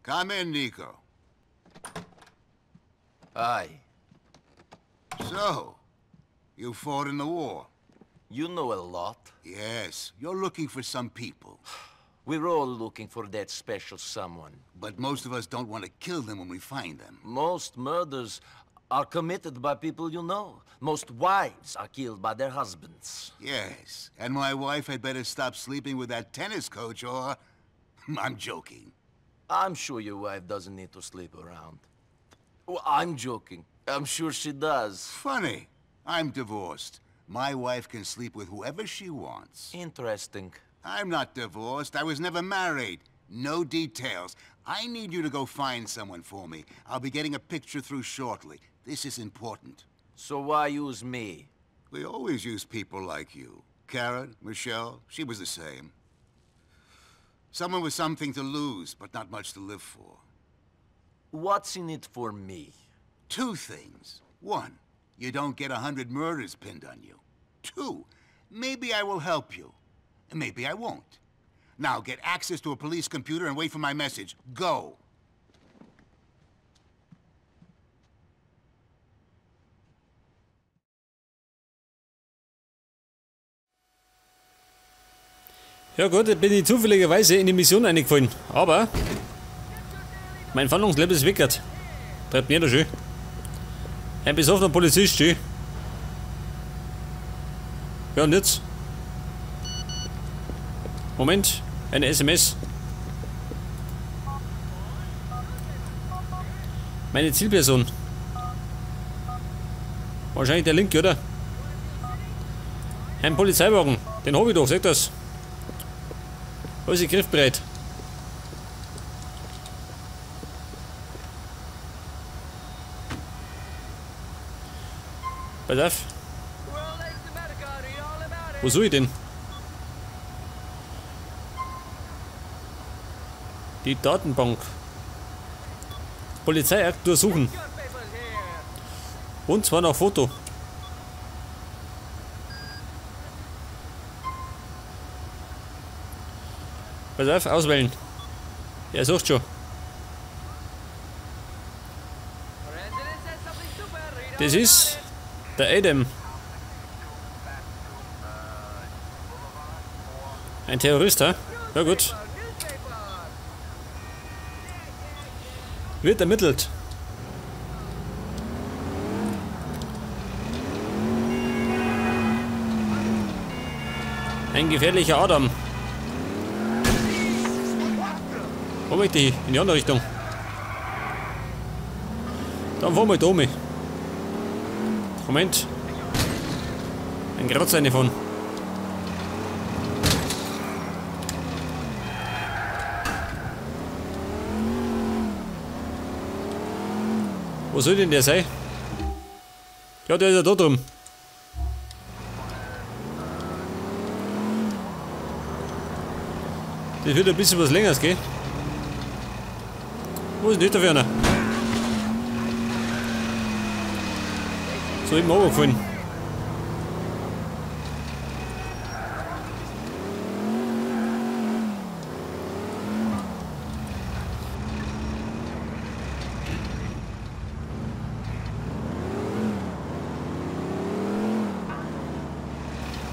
Come in, Niko. Hi. So, you fought in the war. You know a lot. Yes, you're looking for some people. We're all looking for that special someone. But most of us don't want to kill them when we find them. Most murders are committed by people you know. Most wives are killed by their husbands. Yes, and my wife had better stop sleeping with that tennis coach or... I'm joking. I'm sure your wife doesn't need to sleep around. Well, I'm joking. I'm sure she does. Funny. I'm divorced. My wife can sleep with whoever she wants. Interesting. I'm not divorced. I was never married. No details. I need you to go find someone for me. I'll be getting a picture through shortly. This is important. So why use me? We always use people like you. Karen, Michelle, she was the same. Someone with something to lose, but not much to live for. What's in it for me? Two things. One, you don't get 100 murders pinned on you. Two, maybe I will help you. And maybe I won't. Now get access to a police computer and wait for my message. Go! Ja gut, da bin ich zufälligerweise in die Mission eingefallen. Aber mein Fahndungslevel ist weggert. Treibt mir da schön. Ein besoffener Polizist, schön. Ja, und jetzt? Moment, eine SMS. Meine Zielperson. Wahrscheinlich der Linke, oder? Ein Polizeiwagen. Den hab ich doch, sag das. Wo ist die griffbereit? Pass auf. Wo soll ich denn? Die Datenbank. Polizeiakt durchsuchen. Und zwar nach Foto. Pass auf, auswählen. Er sucht schon. Das ist der Adam. Ein Terrorist, hä? Ja gut. Wird ermittelt. Ein gefährlicher Adam. Wo möchte ich? In die andere Richtung. Dann fahren wir da um. Moment. Ein Kratzer reinfahren. Wo soll denn der sein? Ja, der ist ja da drum. Das wird ein bisschen was längeres, gell? Wo ist denn das da für einer? So, eben runtergefallen.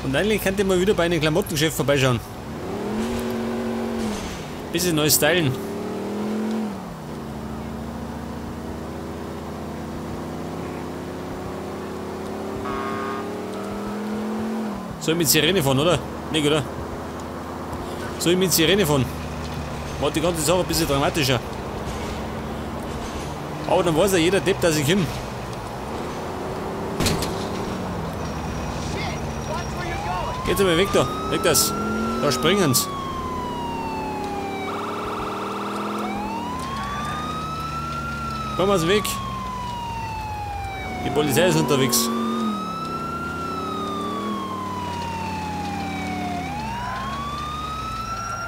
Und eigentlich könnt ihr mal wieder bei einem Klamottengeschäft vorbeischauen. Bisschen neu stylen. Soll ich mit Sirene fahren, oder? Nicht, oder? Soll ich mit Sirene fahren? Macht die ganze Sache ein bisschen dramatischer. Aber dann weiß ja jeder Depp, dass ich komme. Geht's aber weg da, weg das. Da springen's. Komm aus dem Weg. Die Polizei ist unterwegs.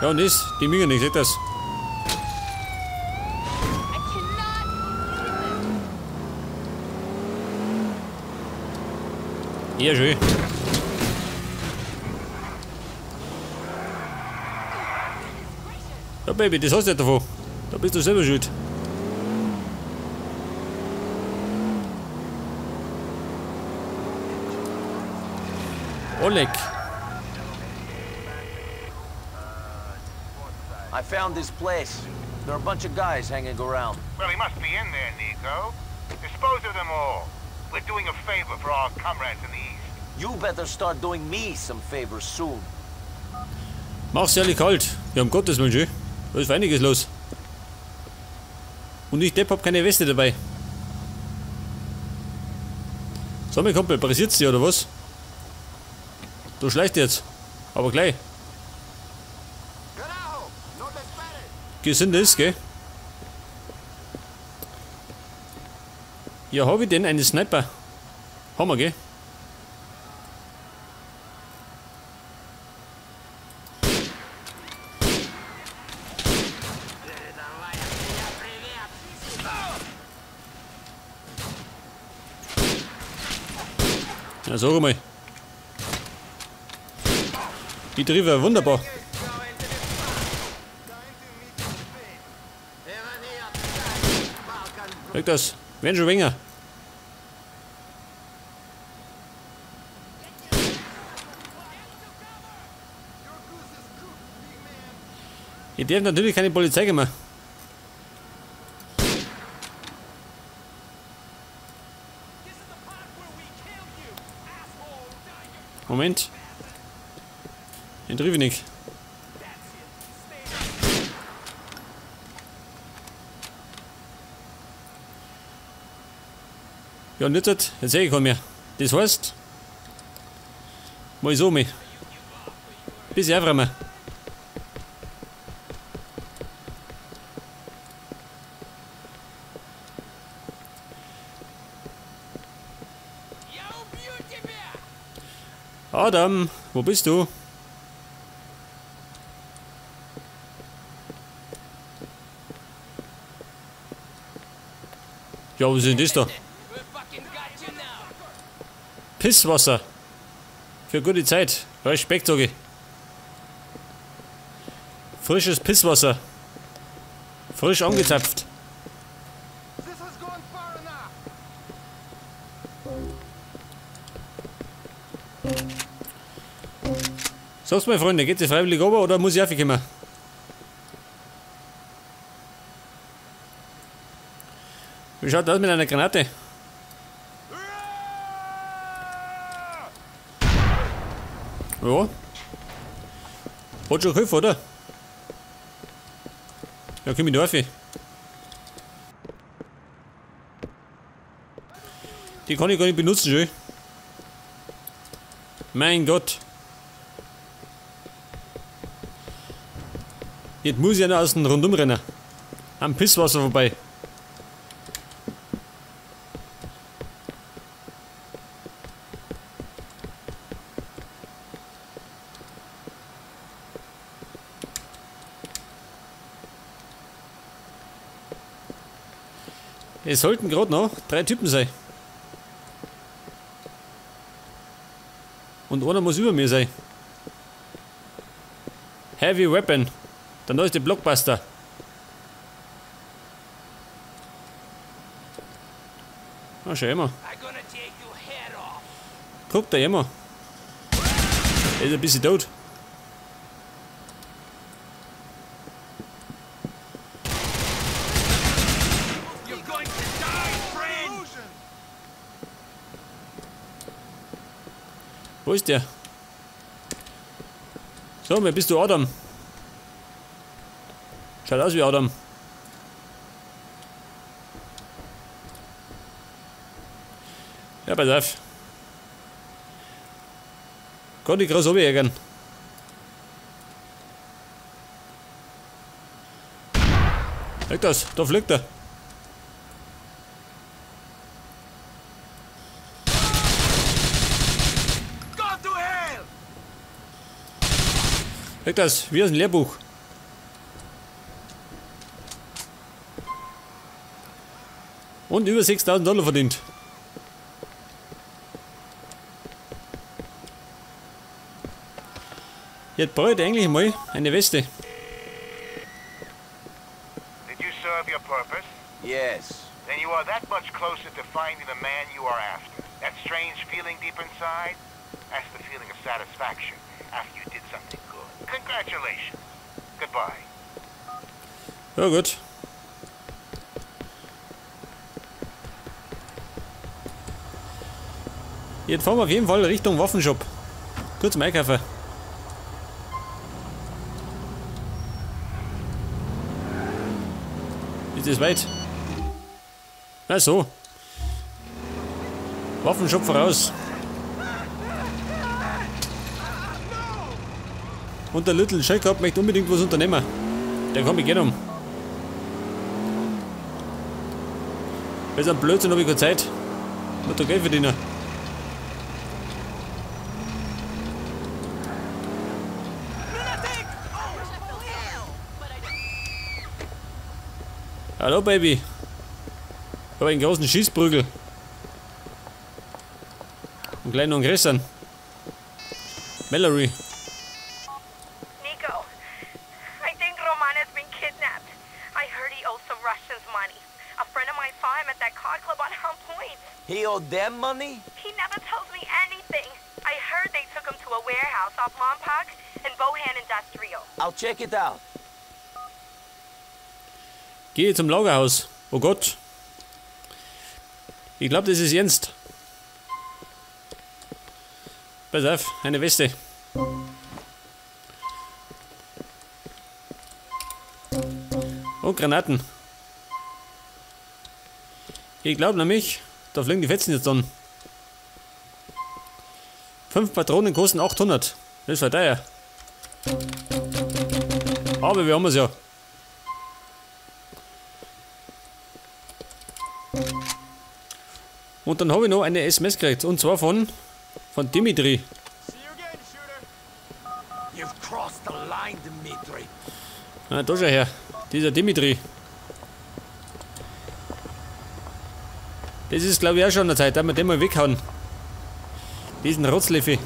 Ja und das, die mögen nicht, seht das. Ja, schön. Ja, Baby, das hast du ja davon. Da bist du selber schuld. Oleg. I found this place. There are a bunch of guys hanging around. Well, he must be in there, Nico. Dispose of them all. We're doing a favor for our comrades in the East. You better start doing me some favors soon. Mach's ehrlich kalt. Ja, um Gottes Willen, schön. Da ist einiges los. Und ich Depp hab keine Weste dabei. So, mein Kumpel, pressiert's dich oder was? Du schleichst jetzt. Aber gleich. Gesund ist, gell? Ja, hab ich denn einen Sniper? Haben wir, gell? Ja, sag mal. Die Treffer, wunderbar. Weg das. Werden schon weniger. Ich darf natürlich keine Polizei kommen. Moment. Den triff ich nicht. Ja, und jetzt sehe ich keinen mehr. Das heißt, mal so mich. Bisschen aufräumen. Adam, wo bist du? Ja, was ist denn das da? Pisswasser. Für gute Zeit. Respekt, sag ich. Frisches Pisswasser. Frisch angezapft. Sag's mal, Freunde, geht ihr freiwillig runter oder muss ich aufkommen? Wie schaut das mit einer Granate? Ja. Hat schon geholfen, oder? Ja, komm ich da rauf. Die kann ich gar nicht benutzen, schön. Mein Gott. Jetzt muss ich ja noch aus dem Rundumrennen. Am Pisswasser vorbei. Es sollten gerade noch 3 Typen sein. Und einer muss über mir sein. Heavy Weapon. Der neueste Blockbuster. Na, schau immer. Guck da immer. Er ist ein bisschen tot. Wo ist der? So, wer bist du, Adam? Schaut aus wie Adam. Ja, pass auf. Kann ich groß runterjagen. Fliegt das? Da fliegt er. Fliegt das? Wie aus dem Lehrbuch. Und über 6.000 Dollar verdient. Jetzt brauche ich eigentlich mal eine Weste. Did you of your purpose? Yes. Then you are that much closer to finding the man you are after. That strange feeling deep inside? That's the feeling of satisfaction after you did something good. Congratulations. Goodbye. Ja, gut. Jetzt fahren wir auf jeden Fall Richtung Waffenshop. Kurz zum Einkaufen. Ist das weit? Na so. Waffenshop voraus. Und der Little Jacob möchte unbedingt was unternehmen. Der kommt mich gerne um. Das ist ein Blödsinn, habe ich keine Zeit. Muss doch Geld verdienen. Hallo Baby. Ich habe einen großen Schießprügel. Und gleich noch einen größeren. Mallory. Nico, I think Roman has been kidnapped. I heard he owes some Russians money. A friend of mine saw him at that car club on Hunt Point. He owed them money? He never tells me anything. I heard they took him to a warehouse off Lompoc and Bohan Industrial. I'll check it out. Gehe zum Lagerhaus. Oh Gott. Ich glaube, das ist ernst. Pass auf, eine Weste. Und Granaten. Ich glaube nämlich, da fliegen die Fetzen jetzt an. 5 Patronen kosten 800. Das ist voll teuer. Aber wir haben es ja. Und dann habe ich noch eine SMS gekriegt, und zwar von Dimitri. Ah, da schau her, dieser Dimitri. Das ist, glaube ich, auch schon an der Zeit, dass wir den mal weghauen. Diesen Rotzleffi.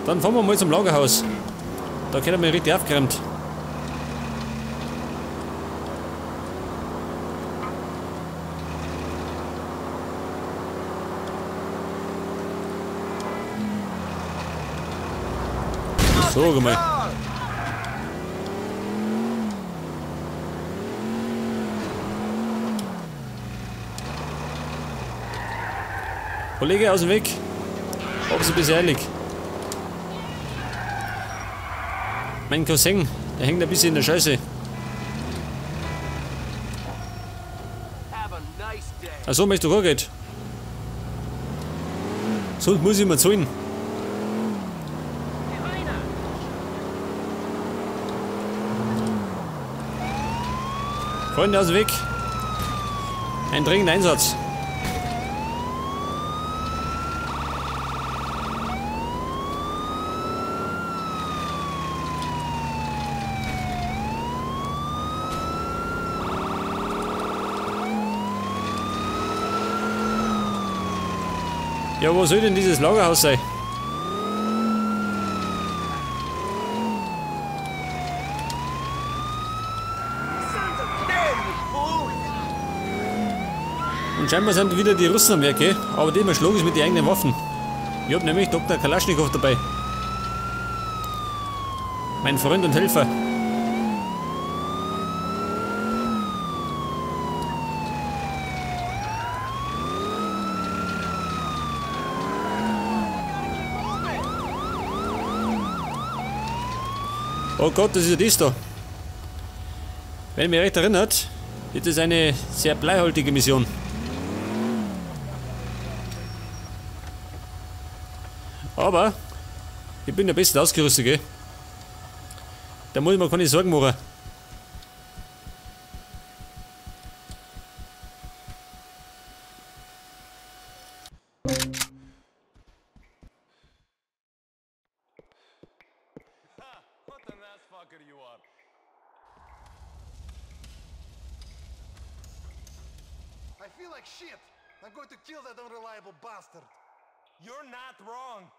Dann fahren wir mal zum Lagerhaus. Da können wir richtig aufgeräumt. So, guck mal. Kollege, aus dem Weg. Ob sie bisschen eilig. Mein Cousin, der hängt ein bisschen in der Scheiße. Achso, möchtest du gar Geld? Sonst muss ich mal zahlen. Freunde, aus dem Weg. Ein dringender Einsatz. Ja, wo soll denn dieses Lagerhaus sein? Und scheinbar sind wieder die Russen am Werk, aber die immer schlagen ist mit den eigenen Waffen. Ich hab nämlich Dr. Kalaschnikow dabei. Mein Freund und Helfer. Oh Gott, das ist ja das da. Wenn ich mich recht erinnert, ist das eine sehr bleihaltige Mission. Aber ich bin der beste ausgerüstet, gell? Da muss ich mir keine Sorgen machen. I feel like shit. I'm going to kill that unreliable bastard. You're not wrong.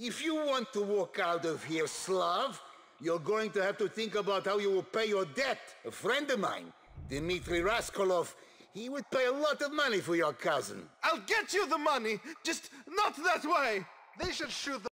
If you want to walk out of here, Slav, you're going to have to think about how you will pay your debt. A friend of mine, Dmitri Rascalov, he would pay a lot of money for your cousin. I'll get you the money, just not that way. They should shoot the